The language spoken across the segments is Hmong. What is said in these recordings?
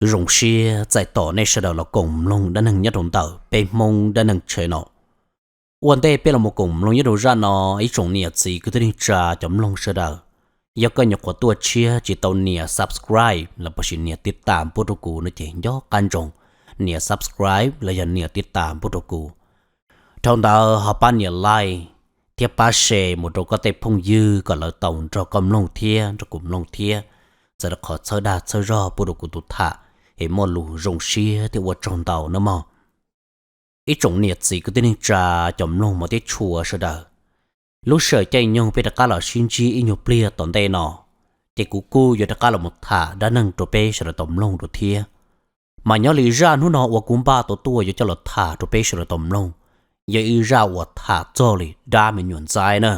Zoo siab txais tos nej sawv daws los koom mloog dab neeg nyob rau ntawm peb Hmoob dab neeg channel no. Ua ntej peb los mus koom mloog nyob rau zaj no, ib tsoom niam txiv kwv tij neej tsa cov mloog sawv daws, yog koj nyuam qhuav tuaj tshiab tsis tau nias subscribe los puas sis nias tiv tas npub rau kuv no ces nco qab ntsoov nias subscribe los yog nias tiv tas npub rau kuv. Dhau ntawd ho pab nias like thiab pab share mus rau koj tej phooj ywg kom lawv tau nrog koj mloog thiab nrog kuv mloog thiab, txawm rau qhov txhawb dag txhawb zog pub rau kuv tus tham es muaj lus zoo siab thiab ua tsaug ntau nawb mog. Ib tsoom niam txiv kwv tij neej tsa cov mloog mos thiab tshua sawv daws, lub sij hawm caij nyoog peb rov qab los sib ntsib ib nyuag pliag tom ntej no, ces kuv kuj yuav rov qab los mus tham dab neeg rau peb sawv daws tau mloog dua thiab. Mas nyob li zaj hnub no uas kuv npaj tau tuaj yuav coj los tham rau peb sawv daws tau mloog, yog ib zaj uas tham txog li dab me nyuam ntxaib na,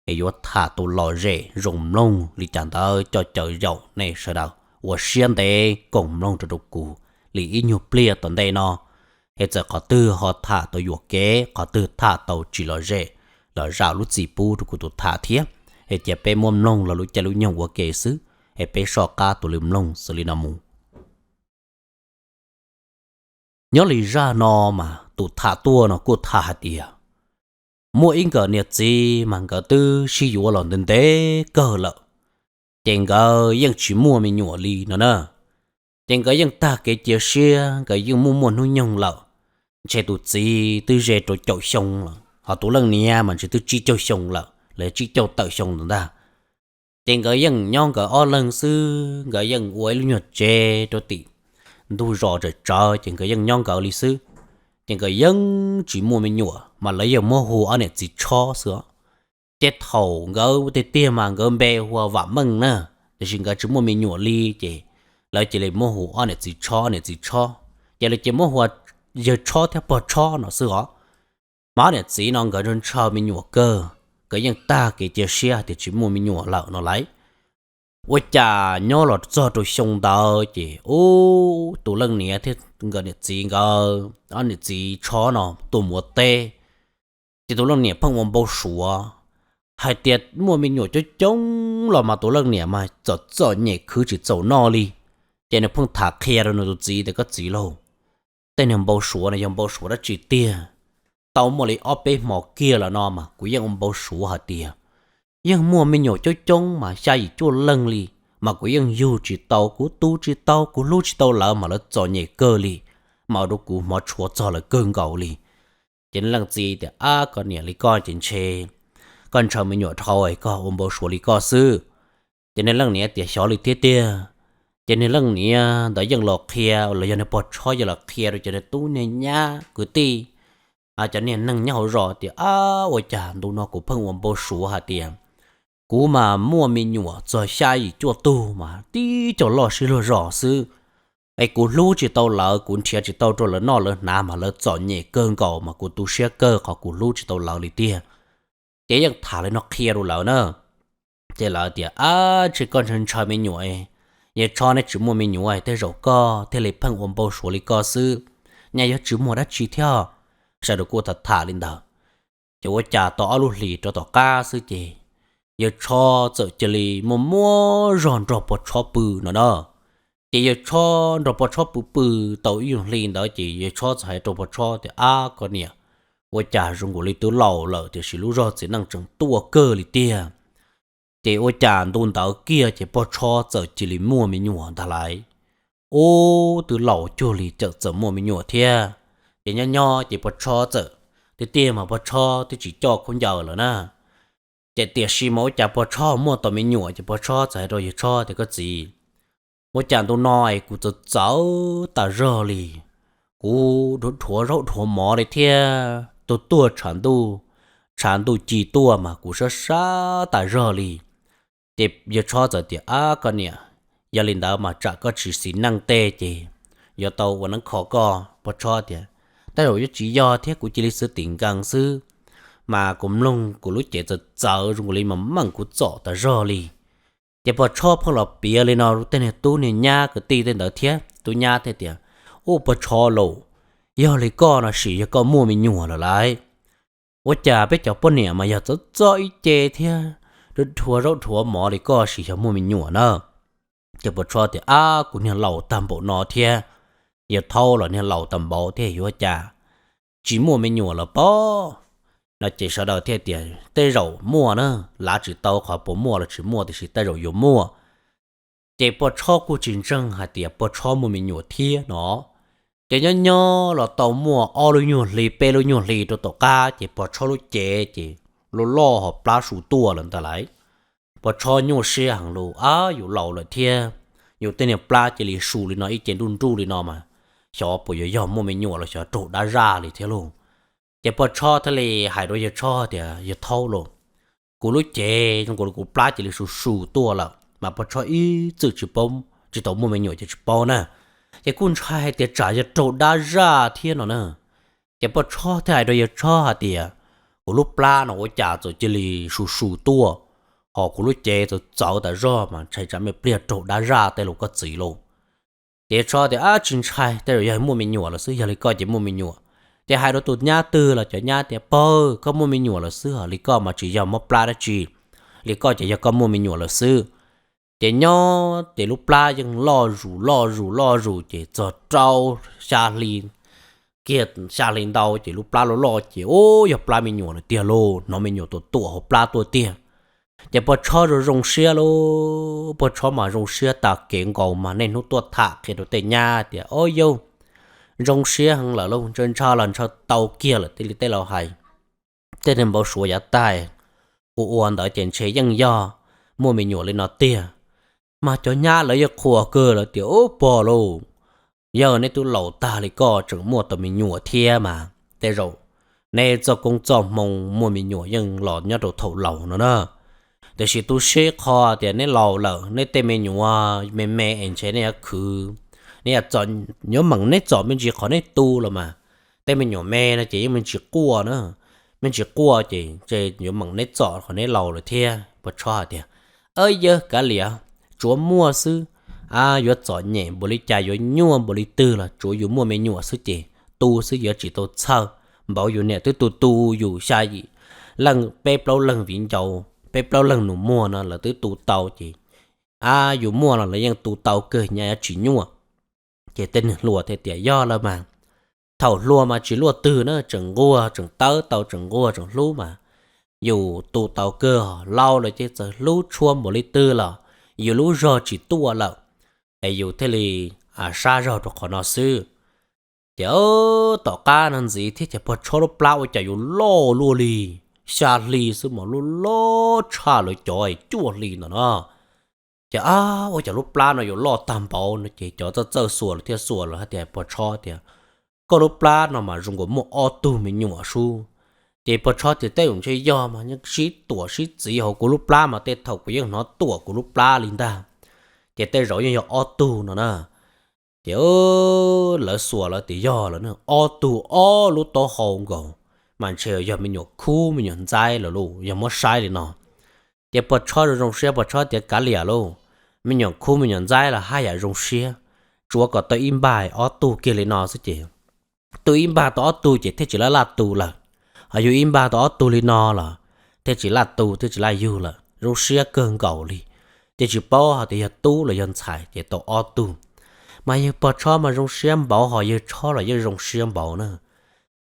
es yuav tham tus lom zem zoo mloog li cas ntawd coj caw yaum nej sawv daws ua siab ntev koom mloog rau rau kuv li ib nyuag pliag tom ntej no, es txawm qhov twg ho tham tau yuam kev, qhov twg tham tau tsis lom zem los zam lub txim pub rau kuv tus tham thiab, es cia peb muab mloog los lub caij lub nyoog ua ke xwb, es peb soj qab tus lw mloog xws li no mus. Nyob li zaj no mas tus tham tuaj no kuj tham hais tias muaj ib nkawm niam txiv mas nkawd twb sib yuav los ntev ntev kawg lawm, ces nkawd yeej tsis muaj me nyuam li no na. Ces nkawd yeej tag kev cia siab, nkawd yeej muaj muaj hnub nyoog lawm, ntshe tus txiv twb ze rau caum xyoo lawm, ho tus leej niam mas ntshe twb tsib caug xyoo lawm los tsib caug tawm xyoo ntawd ntag. Ces nkawd yeej nyob nkawd ob leeg xwb, nkawd yeej ua ib lub nyuag tsev rau tim ntug zos tsawm tsawv, ces nkawd yeej nyob nkawd li xwb. Ces nkawd yeej tsis muaj me nyuam mas lawv yeej muab hu ob niam txiv Tshob xwb os. Ces thaum nkawd tiag tiag mas nkawd npe hu ua Vam Meej na, tiam sis nkawd tsis muaj me nyuam li, ces lawv cia li muab hu ob niam txiv Tshob, ob niam txiv Tshob, ces lawv cia muab hu ua yawg Tshob thiab pog Tshob no xwb os. Mas ob niam txiv no nkawd ntshaw me nyuam kawg, nkawd yeej tag kev cia siab hais tias tsis muaj me nyuam lawm no lauj. Ua cas nyob los txog rau xyoo ntawd ces ub, tus leej niam thiab nkawd niam txiv nkawd, ob niam txiv Tshob no tuaj mus ua teb, ces tus leej niam pheej ua npau suav hais tias muaj me nyuam coob coob los mas tus leej niam mas txom txom nyem khwv tsis txaus noj li. Ces nws pheej tham qhia rau nws tus txiv tias, koj txiv lauj, tej niag npau suav no yog npau suav dab tsi tiag? Tau muaj li ob peb hmo kiag lawm no mas kuv yeej ua npau suav hais tias yeej muaj me nyuam coob coob mas xya yim cuaj leeg li, mas kuv yeej yug tsis tau, kuv tu tsis tau, kuv hlub tsis tau lawv mas lawv txom nyem kawg li, mas ua rau kuv hmov tshua txog lawv kawg nkaus li. Ces nws leej txiv tias, ab, koj niam li koj ces ntshe koj ntshaw me nyuam dhau es koj ua npau suav li koj xwb. Ces nws leej niam tias, xyov li thiab tiag. Ces nws leej niam ntawd yeej los qhia los yog nws pog Tshob yeej los qhia rau cov niag tub niag nyab kwv tij, cov niag neeg nyob hauv zos tias, ab, ua cas ntu no kuv pheej ua npau suav hais tias kuv mas muaj me nyuam txog xya yim cuaj tug mas tib co loj sib luag zos xwb, es kuv hlub tsis tau lawv, kuv nrhiav tsis tau rau lawv noj lawv hnav mas lawv txom nyem kawg nkaus mas kuv tu siab kawg qhov kuv hlub tsis tau lawv li tiag. Ces yeej tham li no qhia rau lawv na. Ces lawv tias, ab, ntshe koj ntshaw ntshaw me nyuam, yawg Tshob neb tsis muaj me nyuam tej zaum koj thiaj li pheej ua npau suav li koj xwb, nyaj yuav tsis muaj dab tsi thiab. Sawv daws kuj tham tham li ntawd. Ces ua cas tau ob lub hlis rau tom qab xwb ces yawg Tshob txawm cia li muaj muaj zog nrog pog Tshob pw no na. Ces yawg Tshob nrog pog Tshob pw pw tau ib nyuag hli ntawd ces yawg Tshob txawm hais rau pog Tshob tias, ab, koj niam, ua cas zoo nkaus li twb laus lawm tiam sis lub zog txiv neej tseem tuaj kawg li tiag. Ces ua cas ntu ntawd kiag ces pog Tshob txawm cia li muaj me nyuam ntag lauj. Ub, twb laus cuag li txawm txawm muaj me nyuam thiab. Ces nyob nyob ces pog Tshob txawm, tiag tiag mas pog Tshob twb tsis coj khaub ncaws lawm na. Ces tiam sis mas ua cas pog Tshob muaj tau me nyuam ces pog Tshob txawm hais rau yawg Tshob tias, koj txiv, ua cas ntu no es kuv txawv txawv tas zog li, kuv dhuav dhuav zaub dhuav mov li thiab, tuaj tuaj tshav ntuj, tshav ntuj ci tuaj mas kuv sab sab tas zog li. Ces yawg Tshob txawm tias, ab, koj niam, yog li ntawd mas tsam koj tsis xis neej tej ces yuav tau ua neeb kho koj. Pog Tshob tias, tej zaum yuav tsis yog thiab, kuv cia li xwv tim nkees xwb, mas kuv mloog kuv lub cev txawv txawv zoo nkaus li mas meem kuv txom tas zog li. Ces pog Tshob pheej los piav li no rau tej niag tub niag nyab kwv tij tej ntawd thiab, tub nyab thiaj tias, ub, pog Tshob lauj, yog li koj no sim yog koj muaj me nyuam lawm lauj. Ua cas peb cov poj niam mas yog txawv txawv ib ce thiab, dhuav zaub dhuav mov li koj sim yog muaj me nyuam na. Ces Pov Tshob tias, Ab, kuv niag laus tag npaum no thiab, yawg Thaub los niag laus tag npaum thiab yuav cas tsis muaj me nyuam lawm pob? No ces sawv daws thiaj tias, Tej zaum muaj na, lav tsis tau qhov puas muaj los tsis muaj, tiam sis tej zaum yuav muaj. Ces Pov Tshob kuj tsis ntseeg hais tias Pov Tshob muaj me nyuam thiab no. Ces nyob nyob los tau muaj ob lub nyuag hli peb lub nyuag hli rau tom qab ces Pov Tshob lub cev ces loj loj ho plab su tuaj lawm ntag lauj. Pov Tshob nyuaj siab heev lus, Ab, yus laus lawm thiab, yus tej niag plab cia li su li no ib ce nruj nruj li no mas, xyov puas yuav yog muaj me nyuam los xyov raug dab zaj li thiab lauj. Ces Pov Tshob thiaj li hais rau yawg Tshob tias, Yawg Thaub lauj, kuv lub cev zoo nkaus li kuv plab cia li su su tuaj lawm mas Pov Tshob ib txwm tsis paub, tsis tau muaj me nyuam ces tsis paub na. Ces kuj ntshai hais tias tsam yog raug dab zaj thiab no na. Ces Pov Tshob thiaj hais rau yawg Tshob hais tias, Kuv lub plab no ua cas txawm cia li su su tuaj, ho kuv lub cev txawv txawv tas zog mas ntshai tsam me pliag raug dab zaj tej los koj txiv lauj. Ces yawg Tshob tias, Ab, tsis ntshai, tej zaum yog muaj me nyuam lawm xwb, yog li koj ces muaj me nyuam. Ces hais rau tus nyab twg los cov nyab tias, Pog, koj muaj me nyuam lawm xwb, ho li koj mas tsis yog mob plab dab tsi, li koj ces yog koj muaj me nyuam lawm xwb. Ces nyob ces lub plab yeej loj zus loj zus loj zus ces txog rau xya hli, kiag xya hli ntau ces lub plab loj loj ces, Ub, yog plab me nyuam lawm tiag lauj, hnov me nyuam tuam tuam hauv plab tuaj tiag. Ces Pog Tshob zoo zoo siab lauj, Pog Tshob mas zoo siab tas kev nkaus mas niaj hnub tuaj tham qhia rau tej nyab tias, Ob yauj, zoo siab heev lawm lauj, ntshaw ntshaw los ntshaw tau kiag lawm, tej li tej laus hais, tej niag npau suav yav tag kuv ua ntawd ces ntshe yeej yog muaj me nyuam li no tiag. Mas cov nyab lawv yeej qhuas kawg lawm tias, Ub, pog lauj, yog neb twb laus tag li koj tseem muaj tau me nyuam thiab mas tej zaum neb txoj koob txoj hmoo muaj me nyuam yeej los nyob rau thaum laus no na. Tiam sis tu siab qho tias neb laus lawm, neb tej me nyuam me me es ntshe neb yuav khwv, neb yuav meem neb txom me ntsis qhov neb tu los mas. Tej me nyuam me no ces yeej me ntsis quaj na, me ntsis quaj ces yuav meem neb txom qhov neb laus lawm thiab. Pog Tshob hais tias, Yawg, kav liam, tsuav muaj xwb, yuav txom nyem npaum li cas yuav nyuaj npaum li twg los tsuav yus muaj me nyuam xwb ces tu xwb, yuav tsis tau txhawj. Npaum yus niam twb tu tu yus xya yim leej, peb plaub leeg viv ncaus, peb plaub leeg nus muag no lawv twb tu tau ces, a, yus muaj los lawv yeej tu tau kawg, nyaj yuav tsis nyuaj. Ces tej neeg hluas thiaj tias, Yog lawm mas, thaum hluas mas tsis luaj twg na, tseem nquag tseem tawb tau, tseem nquag tseem hlub mas yus tu tau kawg. Laus lawm ces txawm hlub tshua npaum li twg los yus lub zog tsis tuaj lawm, es yus thiaj li sab zog rau qhov no xwb. Ces tom qab no ntxiv thiab ces Pog Tshob lub plab ua cas yuav loj luaj li, xya hli xwb mas loj loj tshaj lawv cov cuaj hli ntawm no. Ces, a, ua cas lub plab no yuav loj tag npaum no. Ces cov txawj txawj xuas lawv thiaj xuas lawv hais tias, Pog Tshob tias, Koj lub plab no mas zoo nkaus muaj ob tug me nyuam sub. Ces Pog Tshob tias, Tej zaum ntshe yog mas, yeej sib tuam sib txwv hauv kuv lub plab mas tej thaum kuv yeej hnov tuam kuv lub plab li ntag. Ces tej zaum yeej yog ob tug no na. Ces lawv xuas lawv tias yog lawm na, ob tug ob lub taub hau nkaus, mas ntshe yog me nyuam khub me nyuam ntxaib lawm lauj, yog muab saib li no. Ces Pog Tshob zoo zoo siab, Pog Tshob tias, Kav liam lauj, me nyuam khub me nyuam ntxaib los haj yam zoo siab, tsuav kom tau ib npag ob tug kiag li no xwb ces, tu ib npag tau ob tug ces thiaj tsis laj laj tu lawm. Ho yug ib npag tau ob tug li no los thiaj tsis laj tu thiaj tsis laj yug lawm, zoo siab kawg nkaus li. Ces tsis paub hais tias yog tub los yog ntxhais ces tau ob tug. Mas yawg Pog Tshob mas zoo siab npaum, ho yawg Tshob los yeej zoo siab npaum na.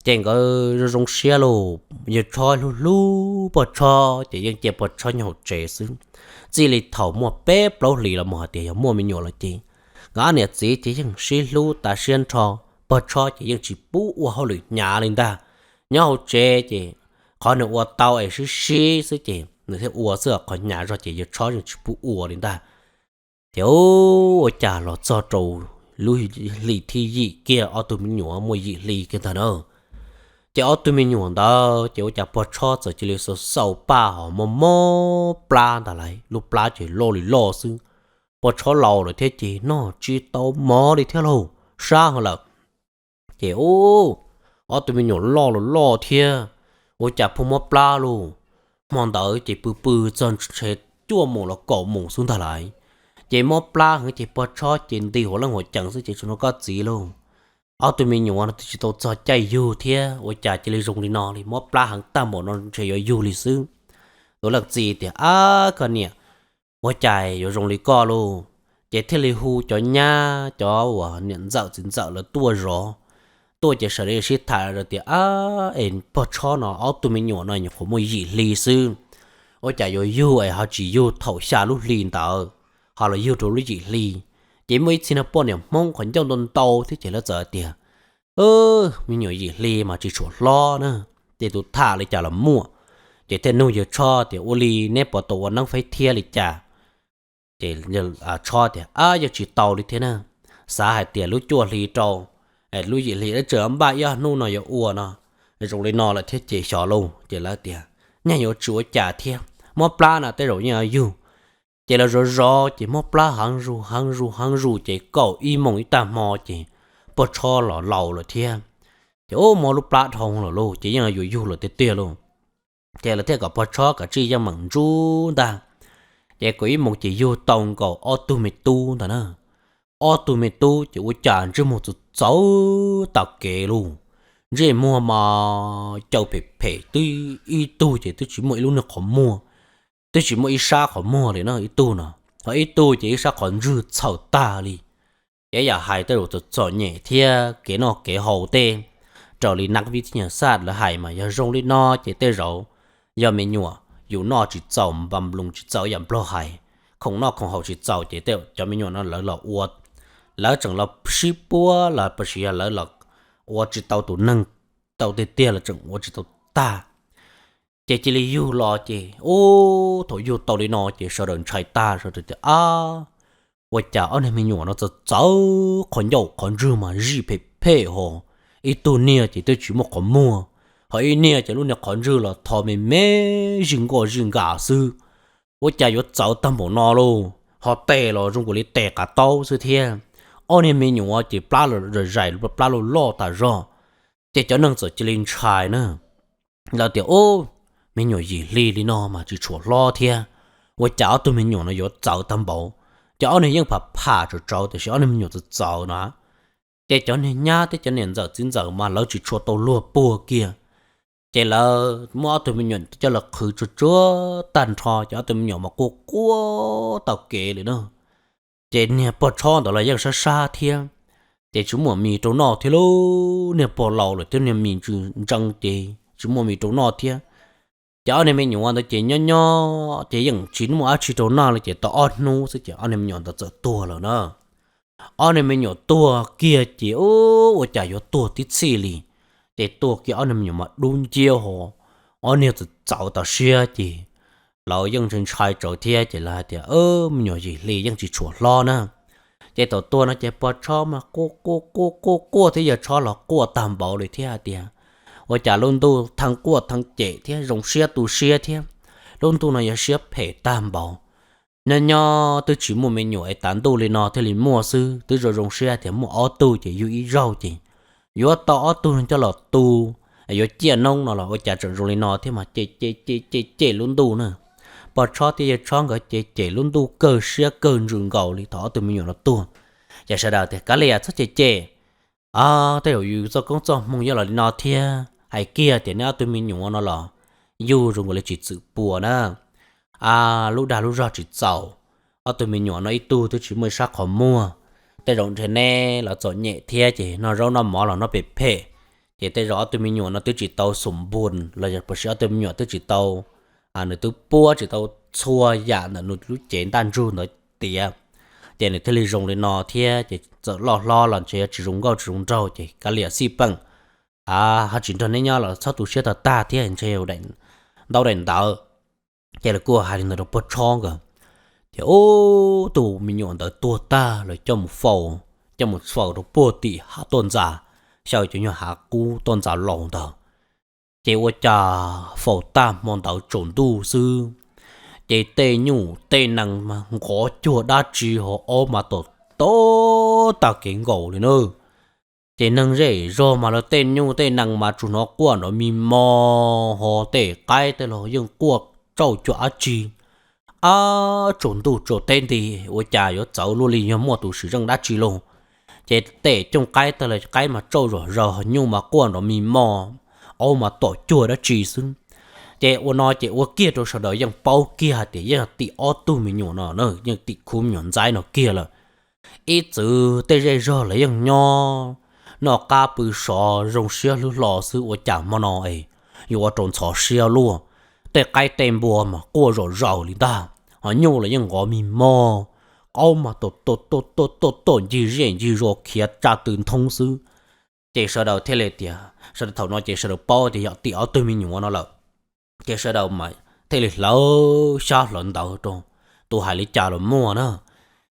Ces nkawd zoo zoo siab lauj, yawg Tshob hlub hlub Pog Tshob ces yeej cia Pog Tshob nyob hauv tsev xwb. Txij li thaum muaj peb plaub hlis los mus hais tias yog muaj me nyuam lawm ces nkawd ob niam txiv ces yeej sib hlub tas siab nrho. Pog Tshob ces yeej tsis pub ua hauj lwm hnyav li ntag. Nyob hauv tsev ces qhov nws ua tau es sib sib xwb ces nws thiaj ua xwb, qhov hnyav zog ces yawg Tshob yeej tsis pub ua li ntag. Ces ua cas los txog rau lub hli thib yim kiag, ob tug me nyuam muaj yim hli kiag ntag na. Ces ob tug me nyuam ntawd ces ua cas Pog Tshob txawm cia li xaus xaus paj ho mob mob plab ntag lauj, lub plab ces loj li loj xwb. Pog Tshob laus lawm thiab ces noj tsis tau mov li thiab lauj, sab heev lawm. Ces ub, ob tug me nyuam loj los loj thiab, ua cas pheej mob plab lauj. Hmo ntawd ces pw pw txog ntshe cuaj moos los kaum moos xwb ntag lauj. Ces mob plab heev ces Pog Tshob ces nti huv leej huv cees xwb ces tsuas nug koj txiv lauj, ob tug me nyuam no twb tsis tau txog caij yug thiab ua cas cia li zoo li no li, mob plab heev tag npaum no ntshe yuav yug li xwb. Tus leej txiv tias, Ab, koj niam, ua cas yuav zoo li koj lauj? Ces thiaj li hu cov nyab cov uas niam ntxawm txiv ntxawm lawv tuaj zov. Tuaj ces sawv daws sib tham tias, Ab, es pog Tshob no ob tug me nyuam no nyuam qhuav muaj yim hli xwb, ua cas yuav yug es ho tsis yug thaum xya lub hli ntawd, ho los yug rau lub yim hli? Ces muaj ib txhia no poj niam Hmoob qhov ncauj ntau ntau thiab ces lawv txawm tias, Me nyuam yim hli mas tsis tshua hlob na. Ces tus tham li cas los muaj. Ces thiaj nug yawg Tshob tias, Ua li neb puas tau ua neeb faib thiab li cas? Ces Tshob tias, Ab, yeej tsis tau li thiab na, xav hais tias lub cuaj hli rau lub yim hli dab tsi npaj ib ob hnub no yuav ua no, zoo li no lawm thiab ces xyov lauj. Ces lawv tias, Nyaj yuav tsis ua cas thiab, mob plab no tej zaum yeej yuav yug. Ces lawv zov zov ces mob plab heev zus heev zus heev zus ces kaum ib moos ib tag hmo ces pog Tshob los laus lawm thiab. Ces ub, mob lub plab dhau lawm lauj, ces yeej yuav yug lawm tiag tiag lauj. Ces lawv thiaj kom pog Tshob kav tsij yeej meem ntsub ntag. Ces kaum ib moos ces yug tau nkaus ob tug me tub ntag na. Ob tug me tub ces ua cas ntsej muag txawv txawv tas kev lauj. Ntsej muag mas caw phem phem, twb ib tug ces twb tsis muaj ib lub niag qhov muag, twb tsis muaj ib sab qhov muag li na ib tug no, ho ib tug ces ib sab qhov ntswg txhaws tag li. Ces yam hais tej zaum txom txom nyem thiab kev noj kev haus tej, raws li nab vib thib nyuag xaj lawv hais mas yog zoo li no ces tej zaum yog me nyuam yus noj tsis txaus, npa nploos tsis txaus yam Nplog hais, khoom noj khoom haus tsis txaus ces cov me nyuam no lawv los ua, lawv tseem los sib puab los puas tsis yog lawv los ua tsis tau tus neeg tau tiag tiag los tseem ua tsis tau tag. Ces cia li yug los ces ub, thaum yug tau li no ces sawv daws ntshai tag, sawv daws tias, Ab, ua cas ob niag me nyuam no txawv txawv, qhov ncauj qhov ntswg mas zij phem phem ho, ib tug niag ces twb tsis muaj qhov muag, ho ib niag ces lub niag qhov ntswg los tho me me zij nkoj zij nkas xwb. Ua cas yuav txawv tag npaum no lauj, ho tes los zoo nkaus li tes qav taub xwb thiab. Ob niag me nyuam ces plab los zais, plab loj loj tas zog. Ces cov neeg txawm cia li ntshai na. Lawv tias, Ub, me nyuam yim hli li no mas tsis tshua hlob thiab, ua cas ob tug me nyuam no yuav txawv tag npaum? Ces ob niag yeej pham pham tsawv tsawv tiam sis ob niag me nyuam txawv txawv no. Ces cov niag nyab thiab cov niam ntxawm txiv ntxawm mas lawv tsis tshua tau luag puag kiag. Ces lawv muab ob tug me nyuam coj los qhwv tsuag tsuag tag nrho ces ob tug me nyuam mas quaj quaj taug kev li na. Ces niag pog Tshob ntawd los yeej sab sab thiab, ces tsis muaj mis rau noj thiab lauj, niag pog laus lawm thiab niag mis ntsees ces tsis muaj mis rau noj thiab. Ces ob niag me nyuam ntawd ces nyob nyob ces yeej tsis muaj dab tsi rau noj li ces tau ob hnub xwb ces ob niag me nyuam ntawd txawm tuag lawm na. Ob niag me nyuam tuag kiag ces ua cas yuav tuag tib txhij li. Ces tuag kiag ob niag me nyuam mas dub nciab ho, ob niag txawm txawv tas siab ces lawv yeej ntshai ntshai tsawv thiab ces lawv hais tias, Me nyuam yim hli yeej tsis tshua hlob na. Ces thaum tuag no ces pog Tshob mas quaj quaj quaj quaj quaj thiab yawg Tshob los quaj tag npaum li thiab hais tias, Ua cas lub ntuj thee quaj thee cem thiab zoo siab tu siab thiab, lub ntuj no yog siab phem tag npaum. Nyob nyob twb tsis muaj me nyuam es tav ntuj li no thiaj li muaj xwb, twb zoo zoo siab tias muaj ob tug ces yug ib zaug ces yuav tau ob tug coj los tu, yuav ciaj noob no los ua cas tseem zoo li no thiab mas cem cem cem cem cem lub ntuj na. Pog Tshob thiab yawg Tshob nkawd ces cem lub ntuj kawg siab kawg ntsws nkaus li thaum ob tug me nyuam no tuag. Ces sawv daws tias, Kav liam, txhob cem cem, tej zaum yus txoj koob txoj hmoo yog los li no thiab, hais kiag tias neb ob tug me nyuam no los yug zoo nkaus li tsis txwm puas na. Lub dag lub zog tsis txaus, ob tug me nyuam no ib tug twb tsis muaj ib sab qhov muag, tej zaum nrhiav neb los txom nyem thiab ces noj zaub noj mov los noj phem phem, ces tej zaum ob tug me nyuam no twb tsis tau xum npun los yog puas sis ob tug me nyuam twb tsis tau, nws twb puab tsis tau txhua yam ntawm nws lub cev ntaj ntsug ntawd tiav, ces nws thiaj li zoo li no thiab ces txawm loj hlob los ntshe yuav tsis zoo nkauj tsis zoo nraug ces kav liam xij peem, ho tsis nrog neb nyob los txhob tu siab tag tag thiab ntshe ntaub daim ntawd. Ces lawv kuj hais li ntawd rau pog Tshob nkawd, ces ub, tus me nyuam ntawd tuag tag lawv coj mus faus, coj mus faus rau puag tim hav tuaj ntxas, xyaw cov nyuag hav qub tuaj ntxas laus ntawd. Ces ua cas faus tag hmo ntawd tsaus ntuj xwb, ces tej nyuj tej nees mas nqov cuag dab tsi ho aub mas tom tom tag kev nkaus li na. Ces neeg zej zog mas lawv tej nyuj tej nees mas tsuas hnov quaj nrov mi mo, ho tej qaib tej los yeej quaj tsauj cuag dab tsi. Ab, tsaus ntuj tsaus teb nti, ua cas yuav txawv luaj li, yog muaj tus sim zeej dab tsi lauj? Ces tej cooj qaib tej los qaib mas tsauj zom zaws, nyuj mas quaj nrov mi mo, aub mas tom cuag dab tsi xwb. Ces ua no ces ua kiag rau sawv daws yeej paub kiag hais tias yeej tim ob tug me nyuam no, yeej tim khub me nyuam ntxaib no kiag lawm. Ib txwm tej zej zog los yeej nyob noj qab pw sov zoo siab hlub hlo xwb, ua cas hmo no es yuav ua rau ntxhov siab luaj. Tej qaib tej npua mas quaj zom zaws li ntag, ho nyuj los yeej nqov mis mog, qaub mas tom tom tom tom tom ncig zej ncig zos khiav tsa tw nthoob xwb. Ces sawv daws thiaj li tias, sawv daws thaum no ces sawv daws paub tias yog tim ob tug me nyuam no lawm. Ces sawv daws mas thiaj li hlawv xyab hlawv ntawv rau, tus hais li cas los muaj na.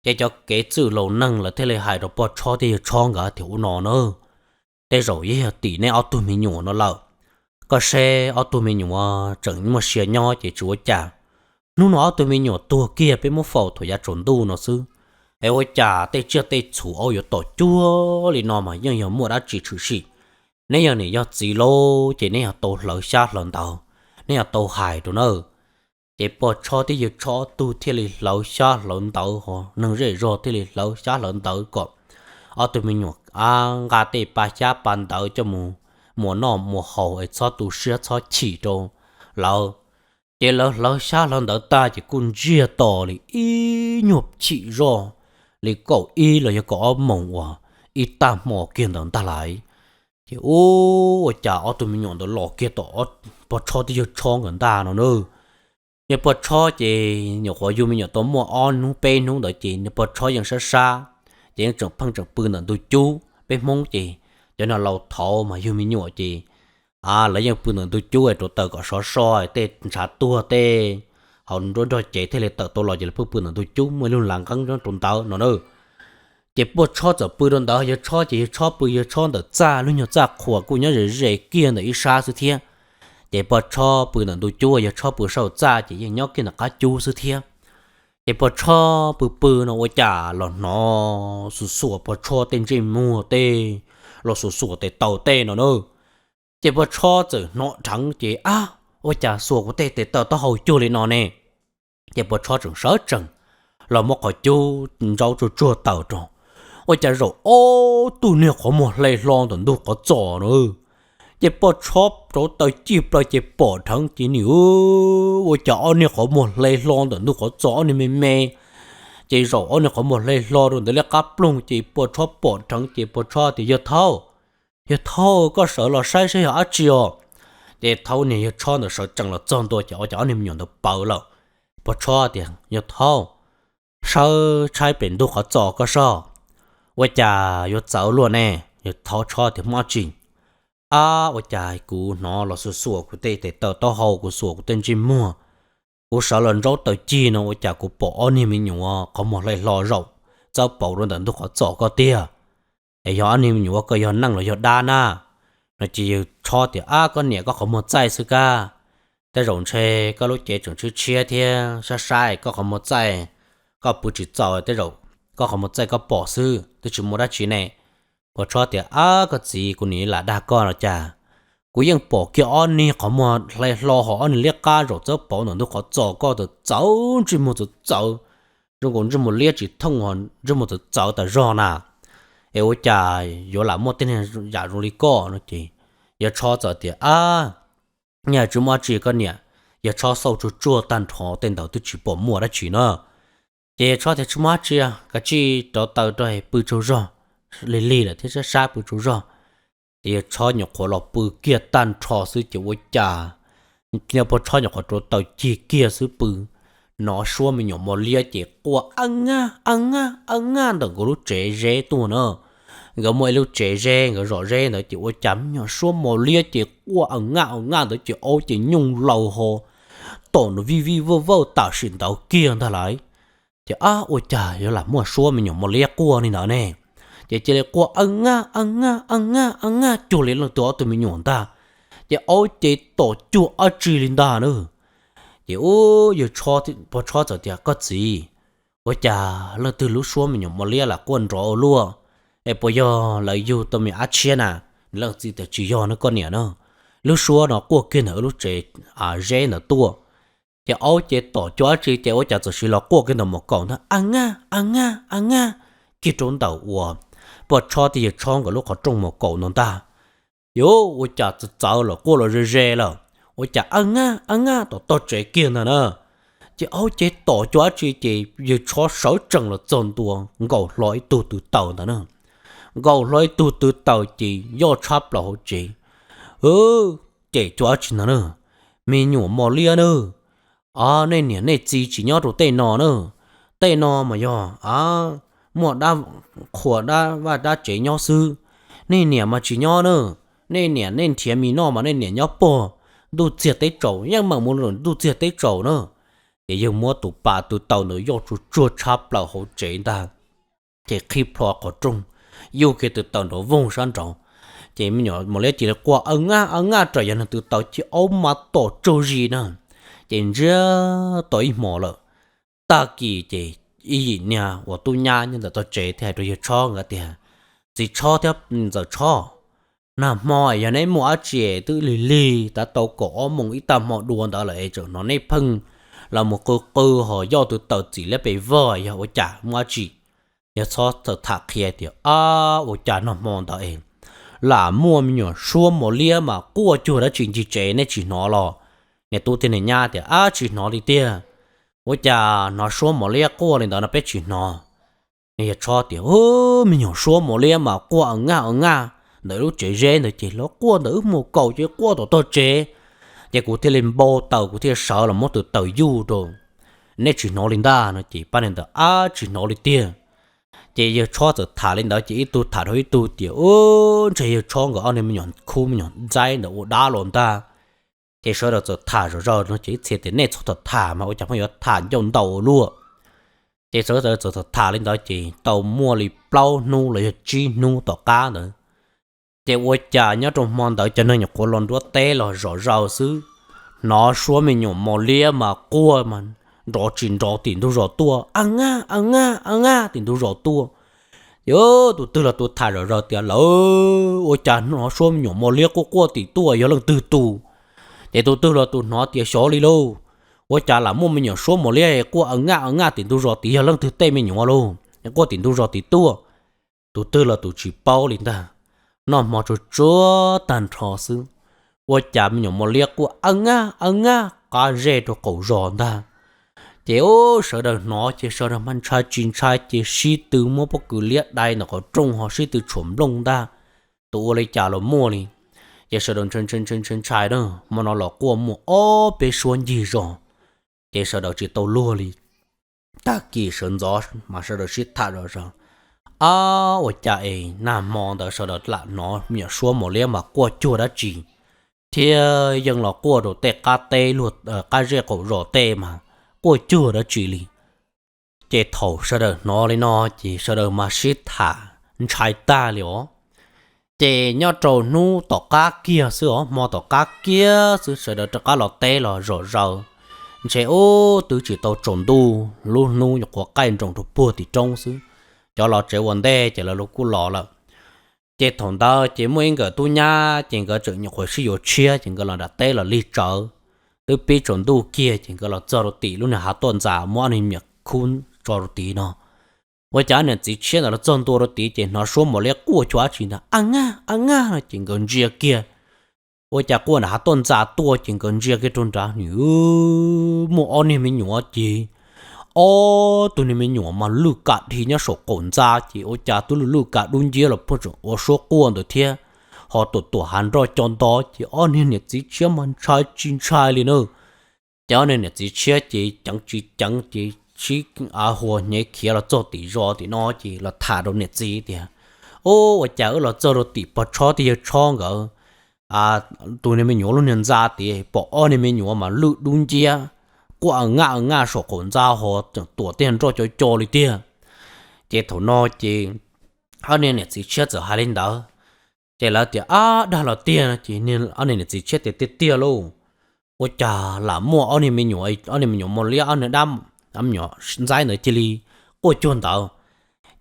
Ces cov kev txwj laus neeg lawv thiaj li hais rau poj tshob thiab yawg tshob nkawd tias ua no na, tej zaum yeej yog tim nej ob tug me nyuam no lawm. Koj seb ob tug me nyuam tseem muaj sia nyob ces tsis ua cas. Hnub no ob tug me nyuam tuag kiag peb muab faus thaum yav tsaus ntuj no xwb, es ua cas tej tsiaj tej txhu yuav tom cuag li no mas yeej yog muaj dab tsi tshwm sim. Neb yog niam yog txiv lauj ces neb yog tau hlawv xyab hlawv ntawv, neb yog tau hais rau na. Ces poj tshob thiab yawg tshob ob tug thiaj li hlawv xyab hlawv ntawv, ho neeg zej zog thiaj li hlawv xyab hlawv ntawv kom ob tug me nyuam nqa tej pa xyab pa ntawv coj mus muas noj muas haus es txhob tu siab txhob chim rau lawv. Ces lawv hlawv xyab hlawv ntawv tag ces kuj ntsiag to li ib nyuag chim zoj li kaum ib los yog kaum ob moos uas ib tag hmo kiag ntawd ntag lauj. Ces ua cas ob tug me nyuam ntawd los kiag tom poj tshob thiab yawg tshob nkawd ntag no na. Yawg poj tshob ces nyuam qhuav yug me nyuam tau muaj ob hnub peb hnub ntawd ces niag poj tshob yeej sab sab, ces yeej tseem pheej tseem pw ntawm ntug cub. Peb Hmoob ces cov no laus thaud mas yug me nyuam ces lawv yeej pw ntawm ntug cub rau taws kom sov so, tej ntshav tuag tej hauv nruab nrog cev thiaj li tawm tau los ces lawv pheej pw ntawm ntug cub muaj ib lub las nqeeb nyob rau ntawd no na. Ces poj tshob txawm pw rau ntawd, yawg tshob ces yawg tshob pw yawg tshob ntawm txaj, lub nyuag txaj qhuas kuj nyob ze ze kiag ntawm ib sab xwb thiab. Ces poj tshob pw ntawm ntug cub, yawg tshob pw saum txaj ces yeej nyob kiag ntawm qab cub xwb thiab. Ces poj tshob pw pw no ua cas los hnov xuas xuas poj tshob tej ntsej muag tej, los xuas xuas tes taw tej no na. Ces poj tshob txawm hnov dheev ces ab, ua cas xuas kuv tej tes taw taub hau cuag li no ne? Ces poj tshob tseem sawv tsees los muab qhov cub ntsaub tsuag tsuag taws rau, ua cas zaum ob tug niag qhov muag hle hlo ntawm ntug qhov txos no. Ces poj tshob rauv taws cig plaws ces pom dheev ces nim ua cas ob niag qhov muag hle hlo ntawm ntug qhov txos ob niag me me. Ces zaum ob niag qhov muag hle hlo rau ntawm liab qab ploog ces poj tshob pom dheev ces poj tshob tias yawg thaub, yawg thaub koj sawv los saib saib yog dab tsi os. Ces thaub niag yawg tshob ntawd sawv tsees los txog ntua ces ua cas ob niag me nyuam ntawd pawv lawm. Poj tshob tias yawg thaub, sawv tshaib pem ntug qhov txos koj soj, ua cas yuav txawv luaj ne? Yawg thaub tshob tias muaj dab tsi? Ab, ua cas kuv hnov los xuas xuas kuv tej tes taw taub hau, kuv xuas kuv tej ntsej muag, kuv sawv los ntsaub taws cig no ua cas kuv pom ob niag me nyuam qhov muag hle hlo zaum txawb pauv rau ntawm ntug qhov txos koj tiag. Es yog ob niag me nyuam koj yog neej los yog dab na? No ces yawg tshob tias ab, koj niam koj qhov muag txaij xwb kab, tej zaum ntshe koj lub cev tseem tshiab tshiab thiab sab sab koj qhov muag txaij, koj pw tsis txaus tej zaum koj qhov muag txaij koj pom xwb twb tsis muaj dab tsi ne. Poj tshob tias ab, koj txiv, kuv nim lam dag koj no cas, kuv yeej pom kiag ob niag qhov muag hle hlo ho ob niag liab qab zaum txawb pauv ntawm ntug qhov txos koj txawv txawv, ntsej muag txawv txawv, zoo nkaus ntsej muag liab tsis thooj ho ntsej muag txawv txawv tas zog na. Es ua cas yuav lam muaj tej niag yam zoo li koj no ces yawg tshob txawm tias ab, nyaj tsis muaj dab tsi koj niam. Yawg tshob xauj tsuag tsuag tag nrho tej ntawd twb tsis pom muaj dab tsi na. Ces yawg tshob tias tsis muaj dab tsi, kav tsij rauv taws rau pw tsaug zog, lig lig lawm thiab sab sab pw tsaug zog. Ces yawg tshob nyuam qhuav los pw kiag tag nrho xwb ces ua cas, poj tshob nyuam qhuav rauv taws cig kiag xwb pw, hnov suab me nyuam mos liab ces quaj a ngaj a ngaj a ngaj ntawm nkawd lub tsev zeb tuaj na. Nkawd muaj ib lub tsev zeb, nkawd zom zeb ntawd ces ua cas me nyuam suab mos liab ces quaj a ngaj a ngaj ntawd ces aub ces nyooj laus ho tom nws vij vij vawj vawj tam sim ntawd kiag ntag lauj. Ces ab, ua cas yuav lam muaj suab me nyuam mos liab quaj li ntawd ne? Ces cia li quaj a ngaj a ngaj a ngaj a ngaj cuag li leej twg ob tug me nyuam ntag. Ces aub ces tom cuag dab tsi li ntag na. Ces ub, yawg pog tshob txawm tias koj txiv, ua cas leej twg lub suab me nyuam mos liab lam quaj nrov ua luaj? Es puas yog lawv yug tau me nyuam dab tshiab na? Leej txiv tias tsis yog na koj niam na, lub suab no quaj kiag ntawm lub tsev zeb ntawd tuaj. Ces aub ces tom cuag dab tsi ces ua cas txawm sis los quaj kiag ntawm mos kaum ntag a ngaj a ngaj a ngaj kiag rau ntawm uas poj tshob thiab yawg tshob nkawd lub qhov rooj mos kaum ntawd ntag. Yuav ua cas txawv txawv lawm, quaj los ze ze lawm, ua cas a ngaj a ngaj tom tog tsev kiag ntag na. Ces aub ces tom cuag dab tsi ces yawg Tshob sawv tsees los txog ntua nkaus hlo ib tug tw taws ntawd na. Nkaus hlo ib tug tw taws ces yoj tshab plaws hauv tsev. Ces cuag dab tsi ntawd na, me nyuam mos liab na, nej niam nej txiv tsis nyob rau tej no na. Tej no mas yog muaj dab qhua dab vaj dab tsev nyob xwb. Nej niam mas tsis nyob na. Nej niam nej nrhiav me noj mas nej niam nyob puag ntuj txiag teb tsaus, yeej meem mus ntuj txiag teb tsaus na. Ces yawg muab tus pas tw taws ntawd yoj tsuag tsuag tshab plaws hauv tsev ntag. Ces qhib plho qhov rooj, yuj kiag tw taws nrov voog sab nraud. Ces me nyuam mos liab cia li quaj aw ngaj aw ngaj raws yog nws tw taws ces aub mas tom tsaug zis na. Ces ntsiag to ib hmos lawm. Tag kis ces ib yim niag uas tub nyab nyob ntawm tog tsev thiaj hais rau yawg Tshob nkawd tias, Txiv Tshob thiab ntxawm Tshob, nag hmo yog neb muaj dab tsi twb lig lig tav tau kaum ob moos ib tag hmo dua ntawd lawm es tseem hnov neb pheej los mus qw qw ho yoj tw taws txim liab pes vog, yog ua cas muaj dab tsi? Yawg Tshob txawm tham qhia tias, Ab, ua cas nag hmo ntawd es lam muaj me nyuam suab mos liab mas quaj cuag dab tsi ncig tsev, neb tsis hnov los? Niag tub thiab niag nyab tias, Ab, tsis hnov li tiag. Ua cas hnov suab mos liab quaj li ntawd no peb tsis hnov? Yawg Tshob tias, Me nyuam suab mos liab mas quaj aw ngaj aw ngaj ntawm lub tsev zeb ntawd ces los quaj ntawm wb mus kaum ces quaj tom tog tsev. Ces kuv thiaj li npau taws, kuv thiaj sawv los muab tw taws yuj rau. Neb tsis hnov li ntag no ces pab niag ntawd, Ab, tsis hnov li tiag. Ces yawg Tshob txawm tham li ntawd ces ib tug tham rau ib tug tias, Ub, ntshe yawg Tshob nkawd ob niag me nyuam khub me nyuam ntxaib ntawd ua dab los ntag. Ces sawv daws txawm tham zom zaws no ces ib txhia tias, Nej txhob tham tham mas, ua cas pheej yuav tham ncauj ntau ua luaj? Ces sawv daws txawm tham tham li ntawd ces tau muaj li plaub hnub los yog tsib hnub tom qab ntawd, ces ua cas nyob rau hmo ntawd cov neeg nyuam qhuav los nruab teb los zom zaws xwb, hnov suab me nyuam mos liab mas quaj mas nrov tsis nrov tim ntug zos tuaj, a ngaj a ngaj a ngaj tim ntug zos tuaj. Ces tus twg los tus tham zom zaws tias, Lawv, ua cas hnov suab me nyuam mos liab quaj quaj tim tuaj, yog leej twg tus? Ces tus twg los tus hnov tias, Xyov li lauj, ua cas lam muaj me nyuam suab mos liab quaj a ngaj a ngaj tim ntug zos tid, yog leej twg tej me nyuam lauj, quaj tim ntug zos tid tuaj? Tus twg los tus tsis paub li ntag. Noj hmo tsuag tsuag tag nrho xwb, ua cas me nyuam mos liab quaj a ngaj a ngaj qab zej rau qaum zos ntag. Ces ub, sawv daws hnov ces sawv daws mas ntshai tsis ntshai ces sib tw muab pob kws liab dai ntawm qhov rooj ho sib tw tshuam nplooj ntag. Tus ua li cas los muaj li. Ces sawv daws ntshai ntshai ntshai ntshai ntshai na, hmo no los quaj muaj ob peb suab ncig zos, ces sawv daws tsis tau luag li. Tag kis sawv ntxov mas sawv daws sib tham zom zaws, Ab, ua cas es nag hmo ntawd sawv daws lam hnov me nyuam suab mos liab mas quaj cuag dab tsi, thiab yeej los quaj rau tej qab teb luag qab zej qaum zos tej mas quaj cuag dab tsi li. Ces thaum sawv daws hnov li no ces sawv daws mas sib tham ntshai tag li os. Ces nyob rau hnub tom qab kiag xwb os, hmo tom qab kiag xwb sawv daws rov qab los teb los zom zaws, ntshe ub twb tsis tau tsaus ntuj, lub hnub nyuam qhuav qaij nroos rau puag tim roob xwb, cov los tsev ua ntej ces lawv kuj los lawm. Ces thaum ntawd ces muaj ib nkawm tub nyab ces nkawd tseem nyuam qhuav sib yuav tshiab ces nkawd los nram teb los lig tsawv. Twb pib tsaus ntuj kiag ces nkawd los txog rau tim lub niag hav tuaj ntxas muab ob niag me nyuam khub tso rau tid no. Ua cas ob niam txiv tshiab ntawd los txog ntua rau tid ces hnov suab mos liab quaj cuag dab tsi ntag, a ngaj a ngaj no ces nkawd ntsia kiag. Ua cas quaj nram hav tuaj ntxas tuaj ces nkawd ntsia kiag rau nrad, nws muaj ob niag me nyuam ces ob tug niag me nyuam mas lwj kam dhi nyob saum qaum ntxa ces ua cas twb lwj lwj kam dub nciab los pheej tseem ua suab quaj ntawd thiab, ho tuam tuam hav nroj co nto ces ob niag niam txiv tshiab mas ntshai tsis ntshai li na. Ces ob niag niam txiv tshiab ces ceev tsis ceev ces sib av huas hnyev khiav los txog tim zos tim no ces los tham rau niam txiv tias, Ub, ua cas wb los txog rau tim pog Tshob thiab yawg Tshob nkawd, tus niag me nyuam lub niag ntxa tias pom ob niag me nyuam mas lwj dub nciab, quaj a ngaj a ngaj saum qaum ntxa ho tseem tuam tej nroj co co li tiag. Ces thaum no ces ob niag niam txiv tshiab txawm hais li ntawd, ces lawv tias, Ab, dag los tiag no ces ob niag niam txiv tshiab tias, Tiag tiag lauj, ua cas lam muaj ob niag me nyuam, ob niag me nyuam mos liab, ob niag dab, ob me nyuam ntxaib ntawd cia li quaj cuag ntawd.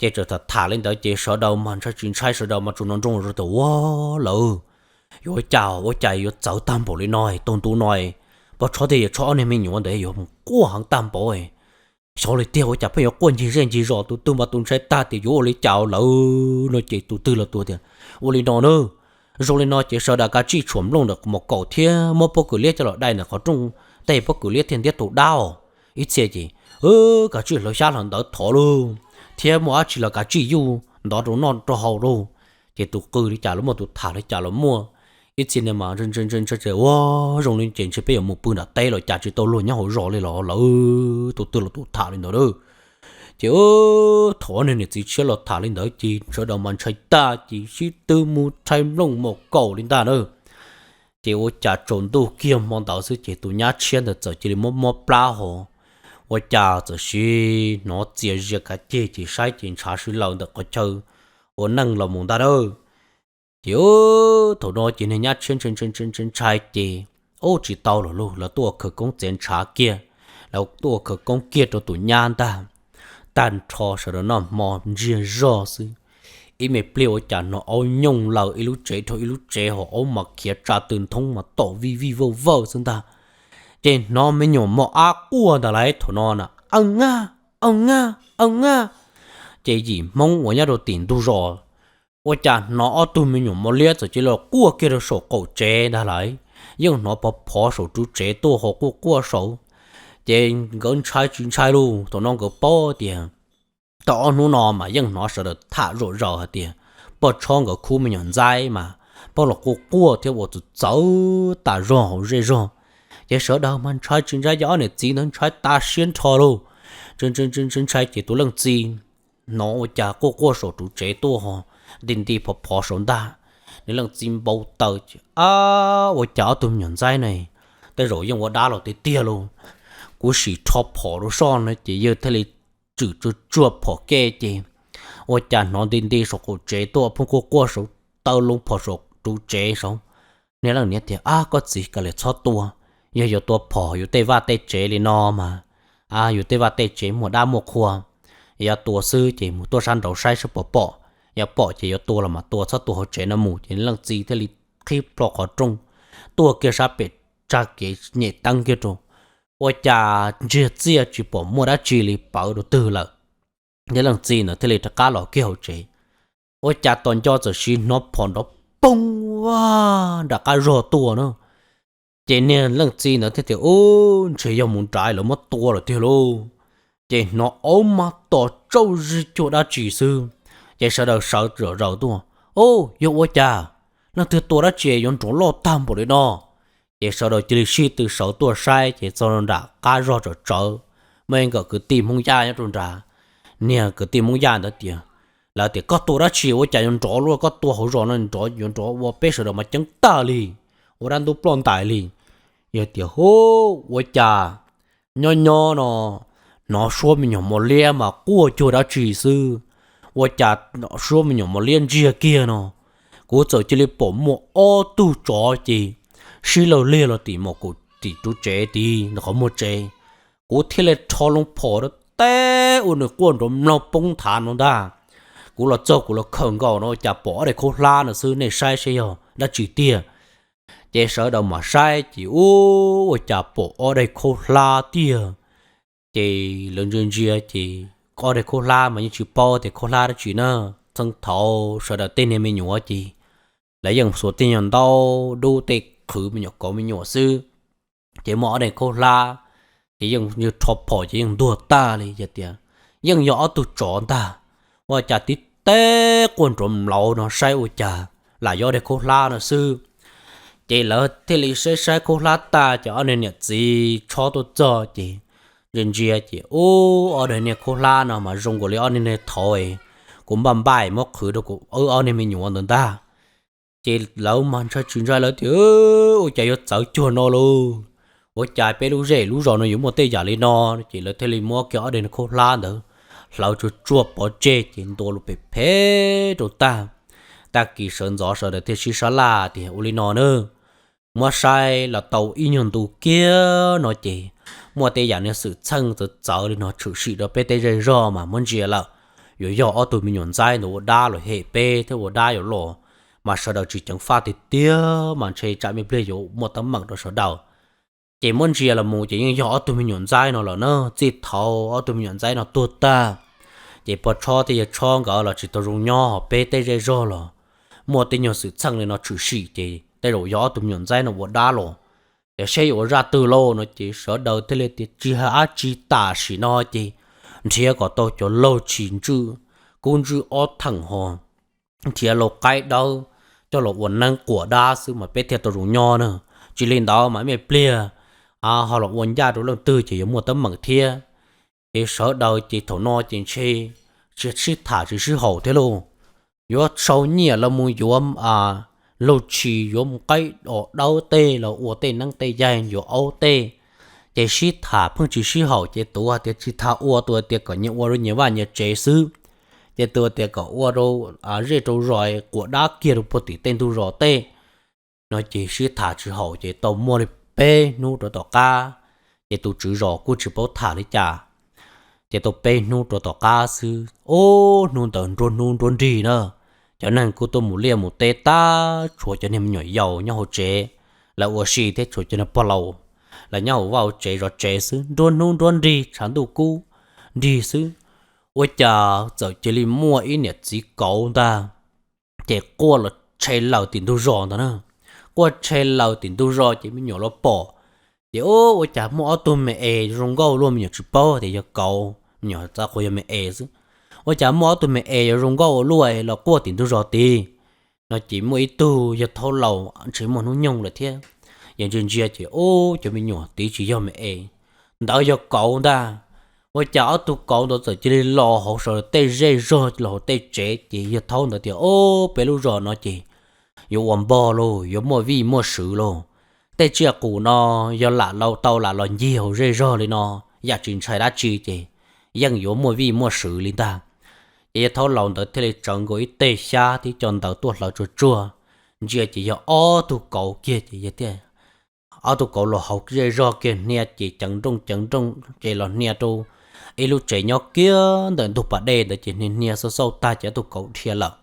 Ces txawm tham tham li ntawd ces sawv daws mas ntshai tsis ntshai, sawv daws mas tsuas nco ntsoov rau tias, Ua, lawv yuav ua cas, ua cas yuav txawv tag npaum li no, tag ntu no pog Tshob thiab yawg Tshob ob niag me nyuam ntawd yuav mus quaj heev tag npaum. Xyov li tiag, ua cas pheej yuav quaj ncig zej ncig zos, tus twg mas tus ntshai tag tias yuav ua li cas lawm no ces tus twg los tus tias, Ua li no na, zoo li no ces sawv daws kav tsij tshuam nplooj ntawm mos kaum thiab muab pob kws liab coj los dai ntawm qhov rooj, tej pob kws liab thiaj ntiab tus dab os. ib txhia ces kav tsij hlawv xyab hlawv ntawv thov lauj, thiab muaj dab tsi los kav tsij yuj ntov rau noj rau haus lauj. Ces tus qw li cas los muaj, tus tham li cas los muaj. Ib txhia ne mas ntshai ntshai ntshai ntshai, ua zoo li ces ntshe peb yuav mus pw nram teb los cas tsis tau luag nyob hauv zos li los lawv tus twg los tus tham li ntawd a. Ces thaum ob niag niam txiv tshiab los tham li ntawd ces sawv daws mas ntshai tag ces sib tw mus rhais nplooj mus kaum li ntag na. Ces ua cas tsaus ntuj kiag hmo ntawd xwb ces tus nyab tshiab ntawd txawm cia li mob mob plab ho, ua cas txawm sis hnov txias zias kav ceg ces saib ces ntshav sib laws ntawm qhov chaw ua neej los mus ntag na. Ces thaum no ces niag nyab tshiab ntshai ntshai ntshai ntshai ces, ub, tsis tau lawm lauj, lawv tuaj ua khawv koob txiav ntshav kiag, lawv tuaj ua khawv koob kiag rau tus nyab ntag. Tag nrho sawv daws noj hmo ntsiag zog xwb, ib me pliag ua cas hnov aub nyooj laws ib lub tsev dhau ib lub tsev ho aub mas khiav tsa tw nthoob mas tom vij vij vawj vawj xwb ntag. Ces hnov me nyuam mos ab quaj ntag lauj, thaum no na, aw na, aw na, aw na. Ces yim Hmoob uas nyob rau tim ntug zos ua cas hnov ob tug me nyuam mos liab txawm cia li quaj kiag rau saum qaum tsev ntag lauj, yeej hnov phov phov saum ru tsev tuaj ho quaj quaj saud. Ces nkawd ntshai tsis ntshai lauj, thaum no nkawd paub tias tau ob hnub no mas yeej hnov sawv daws tham zom zaws hais tias poj tshob nkawd khub me nyuam ntxaib mas poj los quaj quaj thiab ua txawv txawv tas zog hauv zej zog. Ces sawv daws mas ntshai tsis ntshai, ces ob niam txiv ntawd ntshai tas siab nrho lauj. Ntshai ntshai ces tus leej txiv hnov ua cas quaj quaj saum ru tsev tuaj ho nti nti phov phov saud ntag. Nws leej txiv npau taws ces, ab, ua cas ob tug me nyuam ntxaib ne, tej zaum yeej ua dab los tiag tiag lauj. Kuv sim rho phom rau soj no ces yawg thiaj li tswm tsuag tsuag phom ke ces ua cas hnov nti nti saum qaum tsev tuaj phooj quaj quaj saud, taw loo phom saum ru tsev saud. Niag leej niam tias, ab, koj txiv, kav liam txhob tua, yog yuav tua phom yus tej vaj tej tsev li no mas, a, yus tej vaj tej tsev muaj dab muaj qhua, yog tua xwb ces mus tuaj sab nraud saib seb puas pom, yog pom ces yuav tua los mas tua, txhob tua hauv tsev no mus. Ces leej txiv thiaj li qhib plho qhov rooj tuaj kiag sab pem, tsa kev nyem teeb kiag rau, ua cas ntsiag txiaj tsis pom muaj dab tsi li pawv rau twg lawm. Ces leej txiv ntawd thiaj li rov qab los kiag hauv tsev, ua cas tos nco txawm sis hnov phom nrov poob vaj nram qab zog tuaj na. Ces niag leej txiv ntawd thiaj tias, ub, ntshe yog mus nrad lawv muab tua lawm tiag lauj. Ces hnov aub mas tom tsauj zig cuag dab tsi xwb. Ces sawv daws sawv zom zaws tuaj, ub, yog ua cas, leej twg tua dab tsi yuav nrov loj tag npaum li no? Ces sawv daws cia li sib tw sawv tuaj saib ces txog nram qab zog tsawv tsawv, muaj ib nkawm kwv tij Hmoob Yaj nyob rau nrad. Niag kwv tij Hmoob Yaj ntawd tias, lawv tias, koj tua dab tsi ua cas yuav nrov luaj, koj tua hauv zos no nrov yuav nrov ua peb sawv daws mas ceeb tag li, ua dab ntub ploj ntais li. Yog tias, hu, ua cas nyob nyob no hnov suab me nyuam mos liab mas quaj cuag dab tsi xwb, ua cas suab me nyuam mos liab ntsiag kiag no, kuv txawm cia li pom muaj ob tug tsov ces sib law liag los tim maum kaum tim ru tsev tid ntawm qhov muag tsev. Kuv thiaj li rho loo phom rau teb ua nws quaj nrov mlaug poob nthav no ntag. Kuv los txog kuv los khawm nkaus no ua cas pom ob daim khaub hlab no xwb, nej saib seb yog dab tsi tiag. Ces sawv daws mam saib ces ub, ua cas pom ob daim khaub hlab tiag. Ces lawv ntsia ntsia ces ob daim khaub hlab mas yeej tsis paub tias khaub hlab dab tsi na. Txheej thaud sawv daws tej niag me nyuam ces lawv yeej xuas tej nyuag ntaub dub tej qhwv me nyuam kauv me nyuam xwb. Ces muaj ob daim khaub hlab, ces yeej rho phom ces yeej ntuag tag li. Yog tias yeej yog ob tug tsov ntag, ua cas tib teb quaj nrov mlauv no saib ua cas lam yog ob daim khaub hlab no xwb. Ces lawv thiaj li saib saib khaub hlab tag ces ob niag niam txiv tshob tuaj txog ces ntsia ntsia ces ub, ob daim niag khaub hlab no mas zoo nkaus li ob niag niag thaud kuv npaj npaj muab qhwv rau kuv wb ob niag me nyuam ntawd ntag. Ces lawv mas ntshai tsis ntshai, lawv tias, ua cas yuav txawv cuag no lauj, ua cas peb lub zej lub zos no yuav muaj tej yam li no. Ces lawv thiaj li muab kiag ob daim niag khaub hlab ntawd hlawv tsuag tsuag pov tseg ces ntua lub pem phem rau tag. Tag kis sawv ntxov sawv daws thiaj sib sab laj tias ua li no na, muab saib los tau ib nyuag ntu kiag no ces muaj tej yam niag xwm txheej txawv txawv li no tshwm sim rau peb tej zej zog mas muab ntsia lawm, yuav yog ob tug me nyuam ntxaib ntawd ua dab los hem peb thiab ua dab yuav los, mas sawv daws tsis ceev faj tiag tiag mas ntshe tsam me pliag yuav muaj teeb meem rau sawv daws. Ces muab ntsia los mus ces yeej yog ob tug me nyuam ntxaib no lawm na. Txij thaud ob tug me nyuam ntxaib no tuag tag, ces pog tshob thiab yawg tshob nkawd los tsis tau zoo nyob, ho peb tej zej zog los muaj tej nyuag xwm txheej li no tshwm sim ces tej zaum yog ob tug me nyuam ntxaib no ua dab los. es seb yuav ua zaj twg lauj no ces sawv daws thiaj li tias tsis hais dab tsi tam sim no ces nrhiav kom tau cov laug tshis ntswj kub ntswj ob theem ho nrhiav lau qaib dawb coj los ua neeb quas dab xwb mas peb thiaj tau zoo nyob na. Tsis li ntawd mas me pliag ho los ua ncaj rau leej twg ces yuav muaj teeb meem thiab. Ces sawv daws ces thaum no ces ntshe sib tham tsis sib haum thiab lauj. Yuav sau nyiaj los mus yuav laug tshis, yuav mus qaib os dawb tej los ua tej neeb tej yaig, yuav aub tej. Ces sib tham pheej tsis sib haum ces tus hais tias tsis tham ua, tus hais tias kom nyias ua rau nyias vaj nyias tsev xwb, ces tus hais tias kom ua rau zej rau zos quas dab kiag rau puag tim tej ntug zos tej no ces sib tham tsis haum ces tau muaj li peb hnub rau tom qab, ces tus tswv zos kuj tsis paub tham li cas. Ces tau peb hnub rau tom qab xwb, ub, hnub ntawd nruab hnub nruab nrig na, cov neeg kuj tuaj mus liaj mus teb tag, tshuav cov niag me nyuam yaus nyob hauv tsev, lawv ua si thiab tshuav cov niag pog laus, lawv nyob hauv vaj hauv tsev zov tsev xwb, nruab hnub nruab nrig tshav ntuj kub nrig xwb, ua cas txawm cia li muaj ib niam txiv kauv ntag, ces quaj los tshe laws tim ntug zos ntag na. Quaj tshe laws tim ntug zos ces me nyuam los pom, ces ub, ua cas muaj ob tug me es zoo nkauj luaj, me nyuam tsis paub tias yog kauv, me nyuam xav tias yog me es xwb. Ua cas muaj ob tug me es yuav zoo nkauj ua luaj los quaj tim ntug zos tid no ces muaj ib tug yawg thaub laus ntshe muaj hnub nyoog lawm thiab, yawg ntsia ntsia ces ub, cov me nyuam tid tsis yog me es, ntawd yog kauv ntag. Ua cas ob tug kauv ntawd txawm cia li los hauv sawv daws tej zej zog, los hauv tej tsev, ces yawg thaub ntawd tias ub, peb lub zos no ces yuav ua npog lauj, yuav muaj vij muaj sw lauj. Tej tsiaj qus no yog lam tau lam los ncig hauv zej zog li no, yam tsis ntshai dab tsi ces yeej yuav muaj vij muaj sw li ntag. Ces yawg thaub laus ntawd thiaj li tsawv nkaus ib teg xyab thiab cov ntawv tuaj hlawv tsuag tsuag, ntsia ces yog ob tug kauv kiag ces yawg thiaj ob tug kauv los hauv zej zog kiag hnia ces ceev nrooj ceev nrooj ces los hnia rau ib lub tsev nyob kiag ntawm ntug pas dej ntawd ces hnia hnia xauj xauj tag ces ob tug kauv dhia lawm.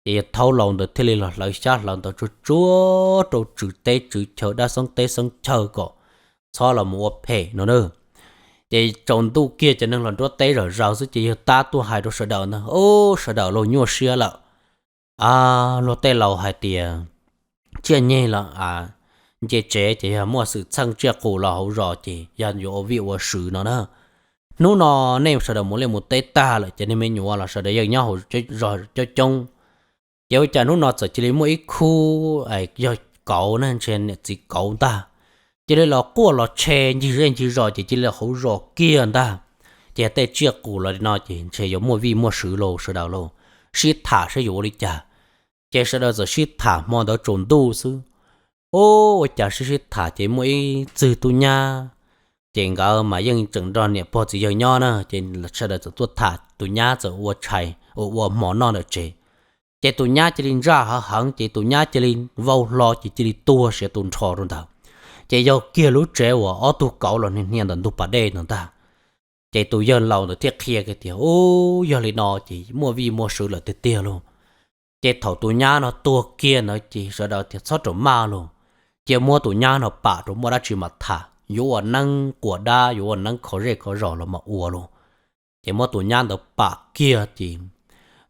Ces yawg thaub laus ntawd thiaj li los hlawv xyab hlawv ntawv tsuag tsuag rau tswv teb tswv chaw, dab xeeb teb xeeb chaw kom txhob los mus ua phem no na. Ces tsaus ntuj kiag cov neeg los nruab teb zom zaws xwb ces yawg tab tuaj hais rau sawv daws ntag, ub, sawv daws los nyuaj siab lawm. Luag tej laus hais tias tsiaj nyeg los nce tsev ces yog muaj xwm txheej, tsiaj qus los hauv zos ces yog yuav ua vij ua sw no na. Hnub no nej sawv daws mus liaj mus teb tag lawm ces nej me nyuam los sawv daws yeej nyob hauv zos coob coob. Ces ua cas hnub no txawm cia li muaj ib khub yog kauv na, ntshe niam txiv kauv ntag, cia li los quaj los tshe ncig zej ncig zos ces cia li los hauv zos kiag ntag. Ces tej tsiaj qus los li no ces ntshe yuav muaj vij muaj sw lauj, sawv daws los sib tham saib yuav ua li cas. Ces sawv daws txawm sib tham hmo ntawd tsaus ntuj xwb. Ub, ua cas sib sib tham ces muaj ib txwg tub nyab, ces nkawd mas yeej tseem nrog niam pog txiv yawg nyob na, ces sawv daws txawm tuaj tham, tus nyab txawm ua tshais ua ua hmo noj ntawm tsev. Ces tus nyab cia li ntsaj heev heev ces tus nyab cia li vau hlo ces cia li tuag siav tu nrho rau ntawd. Ces yog kiag lub tsev uas ob tug kauv los hnia hnia ntawm ntug pas dej ntawd ntag. Ces tus yawg laus ntawd thiaj qhia tias ub, yog li no ces muaj vij muaj sw lawm tiag tiag lauj. Ces thaum tus nyab no tuag kiag ntawd ces sawv daws tias txhob rau maj lauj, cia muab tus nyab no pam rau, muaj dab tsi mas tham, yuav ua neeb quas dab, yuav ua neeb khov zej khov zos los mas ua lauj. Ces muab tus nyab ntawd pam kiag ces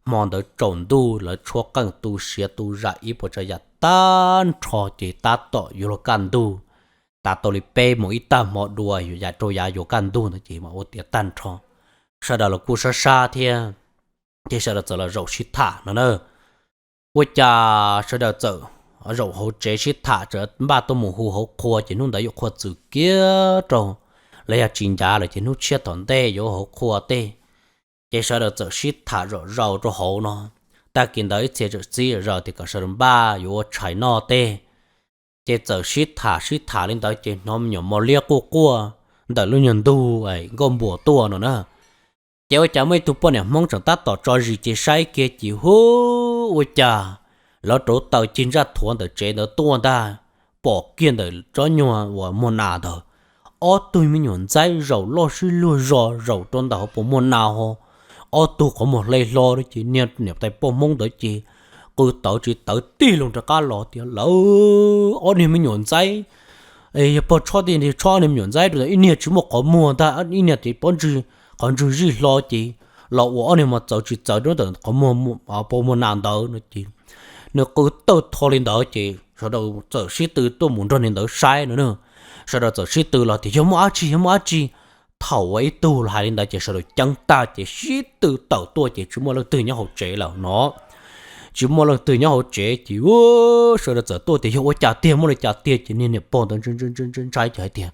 hmo ntawd tsaus ntuj lawv tshuab qeej tu siav tu zam ib puas tsav yam tag nrho ces tab tom yuav luag kaj ntug, tas tau li peb mus ib tag hmo dua yam rau yav yuav kaj ntug ntawd ces mas ua tiav tag nrho. Sawv daws los kuj sab sab thiab, ces sawv daws txawm los zaum sib tham no na. Ua cas sawv daws txawm zaum hauv tsev sib tham, txawm npaj tuaj mus hu hauv qhua ces hnub ntawd yuav qhua txwm kiag rau, los yog tsis ncav lawm ces hnub tshiab tom ntej yuav hauv qhua tej. Ces sawv daws txawm sib tham zom zaws rau hauv no. Tag kis ntawd ib txhia txawm txib zom zaws tias kom sawv daws npaj yuav ua tshais noj tej. Ces txawm sib tham sib tham li ntawd ces hnov me nyuam mos liab quaj quaj ntawm lub nyuag ntug nkauj npuas tuaj no na. Ces ua cas muaj ib tug poj niam Hmoob tseem tab tom tso zis ces saib kiag ces hu, ua cas lawv rauv taws cig ntsaj thuav ntawm tsev ntawd tuaj ntag, pom kiag ntawm tsob nyuag uas muag nas ntawd, ob tug me nyuam ntxaib zaum loj sib luag zos zaum rau ntawm hauv paus muag nas ho, ob tug qhov muag hle hlo ces niag niam tais poj Hmoob ntawd ces qw tawv tsis tawv tig loo rov qab los tias, lawv ob niag me nyuam ntxaib, yog pog tshob tiag tshob ob niag me nyuam ntxaib rau ntawd, ib niag tsis muaj qhov muag ntag, ib niag ces pob ntsg, qhov ntswg zij hlo ces los ua ob niag mas txawv tsis txawv rau ntawm qhov muag, paus muag nas ntawd no ces nws qw tawg tho li ntawd ces sawv daws txawm sib tw tuaj mus nrog niag ntawd saib no na. sawv daws txawm sib tw los tias yog muaj dab tsi, yog muaj dab tsi. Thaum uas ib tug los hais li ntawd ces sawv daws ceeb tag ces sib tw tawm tuaj ces tsis muaj leej twg nyob hauv tsev lawm no. Tsis muaj leej twg nyob hauv tsev ces sawv daws txawm tuaj tias yog ua cas tiag, muaj li cas tiag ces niag niam pog ntawd ntshai ntshai ces hais tias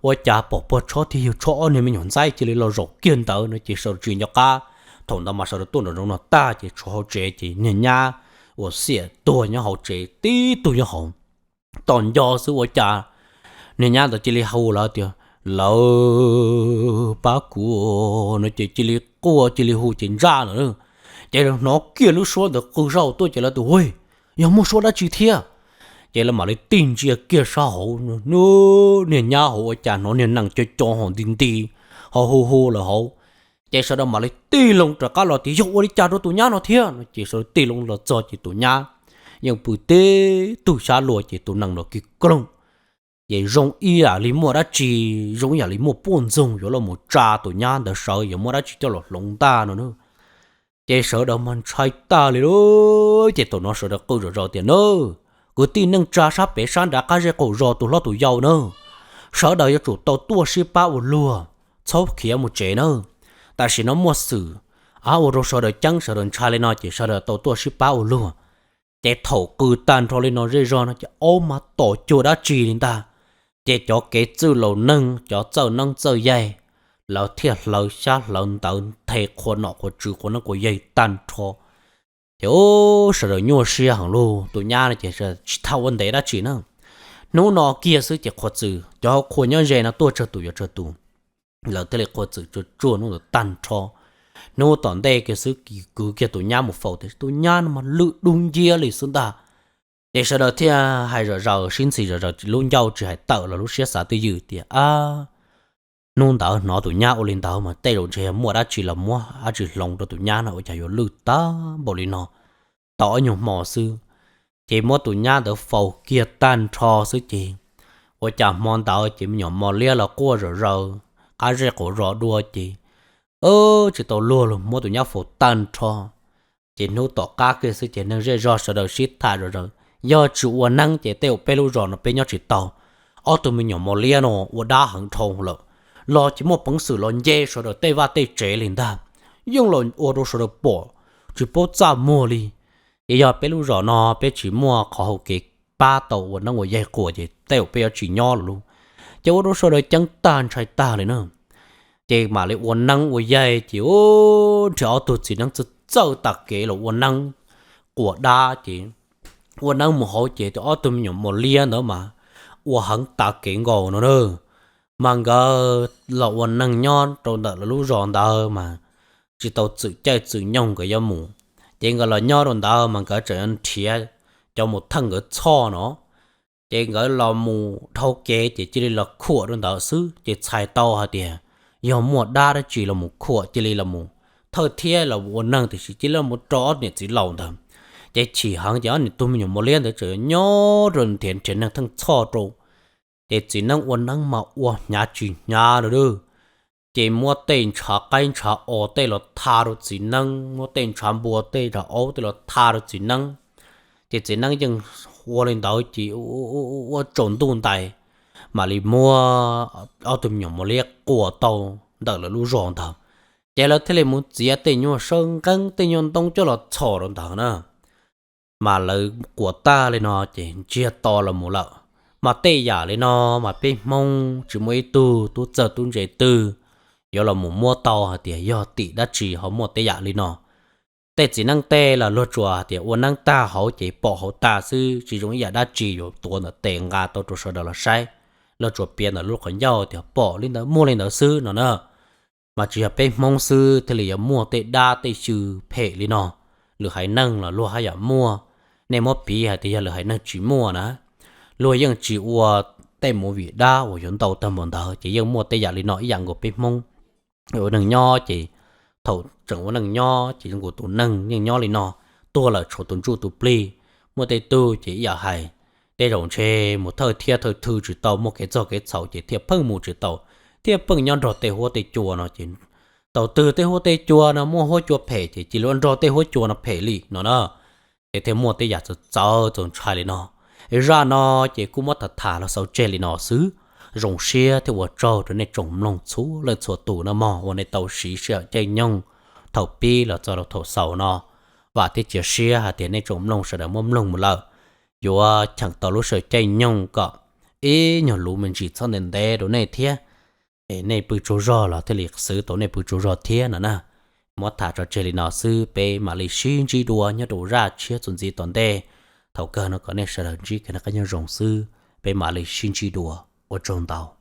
ua cas pom pog Tshob thiab yawg Tshob ob niag me nyuam ntxaib cia li los zaum kiag ntawd no ces sawv daws tsis nco qab. Thaum ntawd mas sawv daws tuaj nram zoov no tag ces tshuav hauv tsev ces niag nyab uas xiam tuag nyob hauv tsev tib tug nyob hauv. Tos nco xwb ua cas niag nyab ntawd cia li hu lawv tias lawv pab kuv no ces cia li quaj cia li hu ces ntsaj lawm. Ces hnov kiag lub suab ntawd qw zaum tuaj ces lawv tias ua, yog muaj suab dab tsi thiab. Ces lawv mam li tig ntsia kiag sab hauv, niag nyab hauv ua cas hnov niag nees co co hos nti nti ho hu hu lawm hauv. Ces sawv daws mam li tig loo rov qab los tias yog ua li cas rau tus nyab no thiab no ces sawv daws tig loo los txog ces tus nyab yeej pw tib tug xyab luag ces tus nees los kig kloog. Ces zoo ib yam li muaj dab tsi, zoo ib yam li muaj puj ntxoog yuav los mus tsa tus nyab ntawd sawv yuav muaj dab tsi coj los hloov ntaj no na. Ces sawv daws mas ntshai tag li lauj. Ces thaum no sawv daws qw zom zaws tias na, kwv tij neej tsa sab pem sab nrad qab zej qaum zos tus hlob tus yau na, sawv daws yuav tsum tau tuaj sib pab ua luag, txhob khiav mus tsev na. Tam sim no muaj xwm, a ua rau sawv daws ceeb sawv daws ntshai li no ces sawv daws tau tuaj sib pab ua luag. Ces thaum qw tag nrho li no zej zog no ces aub mas tom cuag dab tsi li ntag. Ces cov kev txwj laus neeg cov txawj neeb txawj yaig, lawv thiaj hlawv xyab hlawv ntawv nthe qhua nom qhua tswv qhua neeb qhua yaig tag nrho. Ces sawv daws nyuaj siab heev lug, tus nyab no ces tsis tau ua ntev dab tsi na. Hnub no kiag xwb ces qhuav txwm cov hauv qhua nyob ze no tuaj tsawg tus yuav tsawg tus, lawv thiaj li qhuav txwm tsuag tsuag hnub ntawd tag nrho. Hnub tom ntej kiag xwb kwv kiag tus nyab mus faus tias tus nyab no mas lwj dub nciab li xwb ntag. Ces sawv daws thiaj hais zom zaws sib ntxhi zom zaws lub ncauj tsis hais tawm los lub siab xav twj ywm tias ab, hnub ntawd hnov tus nyab ua li ntawd mas tej zaum ntshe yog muaj dab tsi los muab dab tsi hloov rau tus nyab no ua cas yuav lwj tag npaum li no. Tau ob nyuag hmo xwb, ces muab tus nyab ntawd faus kiag tag nrho xwb ces ua cas hmo ntawd ces me nyuam mos liab los quaj zom zaws qab zej qaum zos dua ces tsis tau luag los muab tus nyab faus tag nrho. Ces hnub tom qab kiag xwb ces neeg zej zog sawv daws sib tham zom zaws, yog tsis ua neeb ces tej zaum peb lub zos no peb nyob tsis tau. Ob tug me nyuam mos liab no ua dab heev dhau lawm, los ces muaj peev xwm los nce sawv daws tej vaj tej tsev li ntag, yeej los ua rau sawv daws pom tsis paub txaj muag li. Ces yog peb lub zos no peb tsis muaj qhov hau kev pab tau ua neeb ua yaig quas ces tej zaum peb yuav tsis nyob lawm lauj. Ces ua rau sawv daws ceeb tag ntshai tag li na. Ces mam li ua neeb ua yaig ces nrhiav ob tug txiv neeb txawj txawj tas kev los ua neeb quas dab ces ua neeb mus hauv ces ob tug me nyuam mos liab ntawd mas ua heev tas kev nkaus no na. Mas nkawd los ua neeg nyob rau ntawm lawv lub zos ntawd mas tsis tau txwm caij txwm nyoog nkawd yuav mus. Ces nkawd los nyob rau ntawd mas nkawd tseem yuav nrhiav cov mus theej nkawd txhoj no. Ces nkawd los mus dhau kev ces cia li los khuam rau ntawd xwb ces txhais tau hais tias yog muaj dab dab tsi los mus khuam cia li los mus thawj thiab los ua neeg tiam sis cia li los rau ob niam txiv laus ntawd. Ces chim heev ces ob niam tug me nyuam mos liab ntawd tseem yuav nyob rau nrhiav nrhiav neeg theej txhoj rau. Ces txiv neeb ua neeb mas ua hnyav tsis hnyav lawm. Ces muab tej ntshav qaib ntshav os tej los tha rau txiv neeb, muab tej ntshav npua tej ntshav aub tej los tha rau txiv neeb. Ces txiv neeb yeej ua li ntawd ces ua tsaus ntuj ntais mam li muab ob tug me nyuam mos liab quas tau ntawm lawv lub zos ntawd. Ces lawv thiaj li mus txiav tej nyuag sawb nqeeb tej nyuag ntoo coj los txhom rau ntawd na. Mas lawv quas tag li no ces ntsiag to los mus lawm. Mas tej yam li no mas peb Hmoob tsis muaj ib tug tub txawj tub ntse twg yuav los mus muab tau hais tias yog tim dab tsi ho muaj tej yam li no. Tej txiv neeb tej los luag tsuas hais tias ua neeb tag hauv ces pom hauv tas xwb tsis zoo ib yam dab tsi yuav tuav ntawm tes nqa tau rau sawv daws los saib. Luag tsuas piav ntawm lub qhov ncauj tias pom li ntawd muaj li ntawd xwb no na. Mas tsis yog peb Hmoob xwb thiaj li yuav muaj tej dab tej xyw phem li no, lwm haiv neeg los luag haj yam muaj. Nej muab piv hais tias yog lwm haiv neeg tsis muaj na, luag yeej tsis ua tej movie dab uas yuav ntau tag npaum ntawd ces yeej muaj tej yam li no ib yam nkaus peb Hmoob. Ua neeg nyob ces thaum tseem ua neej nyob ces zoo nkaus tus neeg yeej nyob li no, tuag lawm tshuav tus ntsuj tus plig. Muaj tej tug ces ib yam hais, tej zaum ntshe mus thawj thiab thawj thw tsis tau muaj kev txog kev txhaum ces thiaj pheej mus tsis tau, thiaj pheej nyob nrog tej huab tej cua no ces thaum twg tej huab tej cua no muaj huab cua phem ces cia li nrog tej huab cua no phem li no na. Ces thiaj muaj tej yam txawv txawv txaus ntshai li no. Zaj no ces kuj muab tham tham los xaus tseg li no xwb. Zoo siab thiab ua tsaug rau nej tsoom mloog txhua leej txhua tus no mog uas nej tau siv sij hawm caij nyoog thaum pib los txog rau thaum xaus no. Vam thiab cia siab hais tias nej tsoom mloog sawv daws muab mloog mus lawm yuav cheem tau lub sij hawm caij nyoog kom ib nyuag luv me ntsis txhob ntev ntev rau nej thiab. Es nej pw tsaug zog los thiaj li xwv tau nej pw tsaug zog thiab no na. Muab tham tso tseg li no xwb, peb mam li sib ntsib dua nyob rau zaj tshiab txuas ntxiv tom ntej. Thaum kawg no kom nej sawv daws ntsib kev noj qab nyob zoo xwb, peb mam li sib ntsib dua. Ua tsaug ntau.